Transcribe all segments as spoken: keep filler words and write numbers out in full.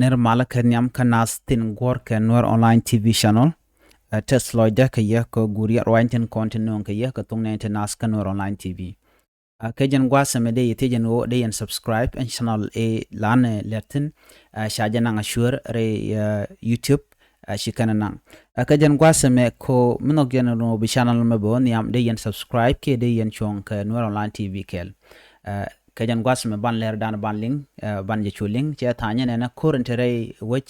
Nir malä kɛ nhiam kä nath tin guɔ̱r kɛ Nuer Online T V channel. Ɛ tɛth lɔcdä kɛ yɛ kɛ guur yɛ ruany tin kɔn tin nööŋ kɛ yɛ kɛ thuŋ nɛn tin nath kä Nuer Online T V. Ɛ kɛ jɛn gua̱a̱th ɛmɛ dee yɛ thiec ɛn ɣöö dee yɛn subscribe ɛn channel ɛ lan ɛ lɛr thin. Ɛ ca jɛ naŋ a cuäär rɛy ɛ YouTube. Ɛ ci kɛn ɛ naŋ. Ɛ kɛ jɛn gua̱a̱th ɛmɛ ko mi nhɔk yɛn ɛn ɣöö bi channel mɛ bɛ wä nhiam dee yɛn subscribe kiɛ dee yɛn cuɔ̱ŋ kɛ Nuer Online T V kɛɛl. Ɛ kɛ jɛn gua̱a̱th ɛmɛ ban lɛr dan ban liŋ ɛ ban jɛ cu liŋ cɛ tha̱a̱nyɛ nɛnɛ ko̱r in te rɛy wec.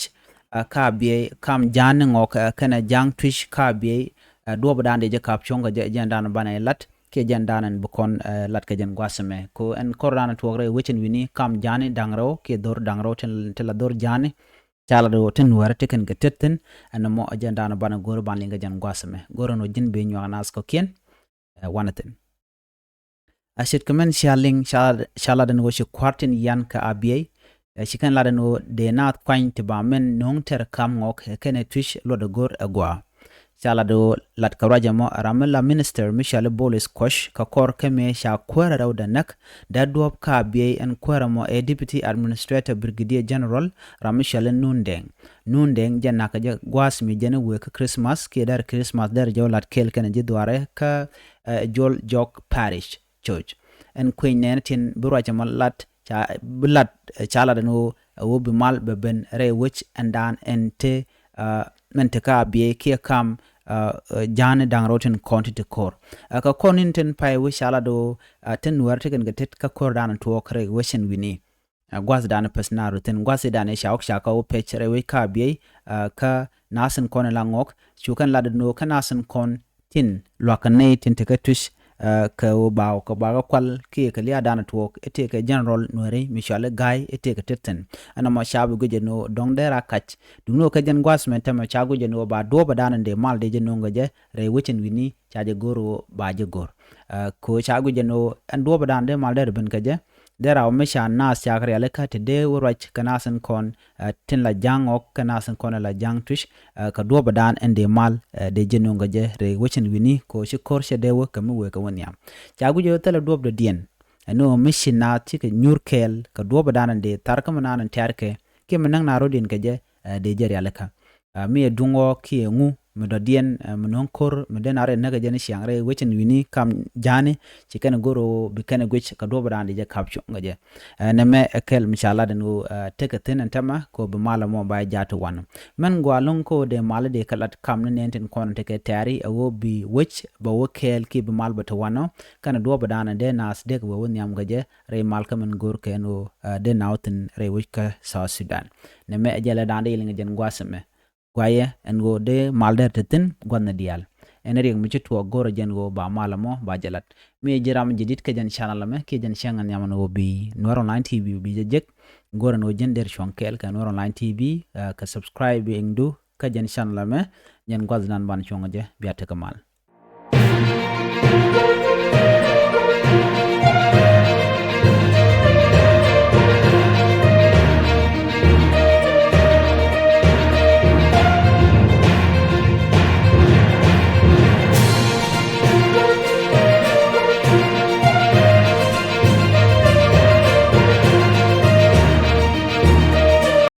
Ɛ ka biey kam ja̱a̱n ni ŋɔk ɛ kɛnɛ ja̱a̱ŋ Tuic ka biey. Ɛ duɔ̱ɔ̱p dan dee jɛ kap cuɔ̱ŋ kɛ jɛ jɛn dan ban ɛ lat kiɛ jɛn dan ɛn bi kɔn ɛ lat kɛ jɛn gua̱a̱th ɛmɛ ko ɛn ko̱r dan tuɔɔk rɛy wec in wi̱ni kam ja̱a̱ni da̱ŋ rɛw kiɛ dho̱r da̱ŋ rɛw tin la dho̱r ja̱a̱ni. Ca lat ɣöö tin Nuäärä ti kɛn kɛ tet thi̱n ɛn mɔ ɛ jɛn dan ban ɛ go̱o̱r ban liŋ kɛ jɛn gua̱a̱th ɛmɛ go̱o̱r ɛn ɣöö ji̱n bi nyuak nath kɔ̱kiɛn. Ɛ wanɛ thi̱n. A ce̱tkɛ mɛn cia liŋ ca lat ɛn ɣöö ci kua̱r tin yan kɛ Abiey. Ɛ ci kɛn lat ɛn ɣöö dee naath kuany ti ba mɛn no̱o̱ŋ tɛr kam ŋɔk ɛ kɛnɛ Tuic luɔt ɛ go̱r ɛ gɔaa. Ca lat ɣöö lat kɛ ruac ɛmɔ ram mi la minister mi cɔali Bolis Kuɔc kɛ kɔr kä mëë ca kuäärä rɛw dɛ näk. Dee duɔ̱ɔ̱p kä Abiey ɛn kuäärä mɔ ɛ Deputy Administrator Brigadier General ram mi cɔali Nun Deng. Nun Deng jɛ nakä jɛ gua̱a̱th mi jɛn wëë kä Christmas kiɛ dɛr Christmas dɛr jɛ wä lat kɛɛl kɛnɛ ji̱ dhuaarɛ kä ɛ Jol Jɔk Parish Church. Ɛn kueny nɛɛni tin bi ruac ɛmɔ lat ca bi lat ɛ ca lat ɛn ɣöö ɛ ɣöö bi mal bɛ ben rɛy wec ɛn dan ɛn te ɛ mɛn te ka Abiey kiɛ kam ɛ ɛ ja̱a̱ni da̱ŋ rɛw tin kɔn ti ti ko̱r. Ɛ kɛ kɔn in tin pay wec ca lat ɣöö ɛ tin Nuäärä ti kɛn kɛ tet kä ko̱r dan tuɔɔk rɛy wec ɛn wi̱ni. Ɛ gua̱th dan pɛth naar thi̱n gua̱th dan ca wä ca kä wä pec rɛy wec ka Abiey. Ɛ kä nath in kɔn in la ŋɔk cu kɛn lat ɛn ɣöö kä nath in kɔn tin luakä nɛy tin tekɛ Tuic. Ɛ kɛ ɣöö ba kɛ ba kɛ kual kiɛ kɛ lia̱a̱ dan tuɔɔk i̱ tëëkɛ general Nuääri mi cɔali Ga̱a̱y i̱ tëëkɛ tet thi̱n. Ɛn ɛmɔ ca bi guic ɛn ɣöö dɔ̱ŋ dee ra kac. Duŋni ɣöö kɛ jɛn gua̱th mɛn tɛmɛ ca guic ɛn ɣöö ba duɔ̱ɔ̱p dan in dee mal dee jɛ no̱o̱ŋ kɛ jɛ rɛy wec ɛn wi̱ni ca jɛ go̱r ɣöö ba jɛ go̱r. Ɛ kɛ ɣöö ca guic ɛn ɣöö ɛn duɔ̱ɔ̱p dan dee mal dee rɛ ben kɛ jɛ. Dee raw mi ca naath cak rialikä ti dee wä ruac kɛ naath in kɔn ɛ tin la ja̱a̱ŋ ɣɔk kɛ naath in kɔn la ja̱a̱ŋ Tuic. Ɛ kɛ duɔ̱ɔ̱p dan ɛn dee mal ɛ dee jɛ no̱o̱ŋ kɛ jɛ rɛy wec ɛn wi̱ni kɛ ɣöö ci ko̱r cɛ dee wä kɛ mi wëë kɛ wä nhiam. Ca guic ɣöö thilɛ duɔ̱ɔ̱p dɔ̱diɛn ɛn ɣöö mi ci naath cikɛ nyuur kɛɛl kɛ duɔ̱ɔ̱p dan ɛn dee thar kä mi naan in tɛ̈rkɛ kiɛ mi näk naath rɔ̱diɛn kɛ jɛ ɛ dee jɛ rialikä. Ɛ mi ɛ duŋ ɣɔk kiɛ ŋu mi dɔ̱diɛn ɛ mi no̱o̱ŋ ko̱r mi dee naath rɛy näk ɛ jɛ ni ciaŋ rɛy wec ɛn wi̱ni kam ja̱a̱ni ci kɛn go̱r ɣöö bi kɛn guic kɛ duɔ̱ɔ̱p dan dee jɛ kap cuɔ̱ŋ kɛ jɛ. Ɛ nɛmɛ ɛ kɛl mi ca lat ɛn ɣöö ɛ tekɛ thi̱n ɛn tɛmɛ kɛ ɣöö bi mal ɛmɔ ba jɛ ja̱a̱t ti wanɔ. Mɛn gɔaa lo̱ŋ kɛ ɣöö dee mal dee kɛ lat kam ni nɛn tin kɔn tekɛ tɛ̈ri ɛ ɣöö bi wec bɛ wä kɛɛl kiɛ bi mal bɛ ti wanɔ. Kɛnɛ duɔ̱ɔ̱p dan dee naath dee kɛ wee wä nhiam kɛ jɛ rɛy mal kä mɛn go̱r kɛ ɛn ɣöö ɛ dee naath thi̱n rɛy wec kä South Sudan. Nɛmɛ ɛ jɛlɛ dan dee yɛ liŋ ɛ jɛn gua̱a̱th ɛmɛ. Guayɛ ɛn ɣöö dee mal dee te thi̱n gua̱thni diaal. Ɛn riɛk mi ci tuɔɔk go̱rɛ jɛn ɣöö ba mal ɛmɔ ba jɛ lat. Mi ji̱ ram jɛ di̱t kä jɛn channel ɛmɛ kiɛ jɛn cäŋ ɛn nhiam ɛn ɣöö bi Nuer Online T V bi jɛ jek. Go̱rɛ ɛn ɣöö ji̱n der cuɔ̱ŋ kɛɛl kɛ Nuer Online T V ɛ kɛ subscribing du kä jɛn channel ɛmɛ. Jɛn gua̱th nan ban cuɔ̱ŋ jɛ bia tekɛ mal.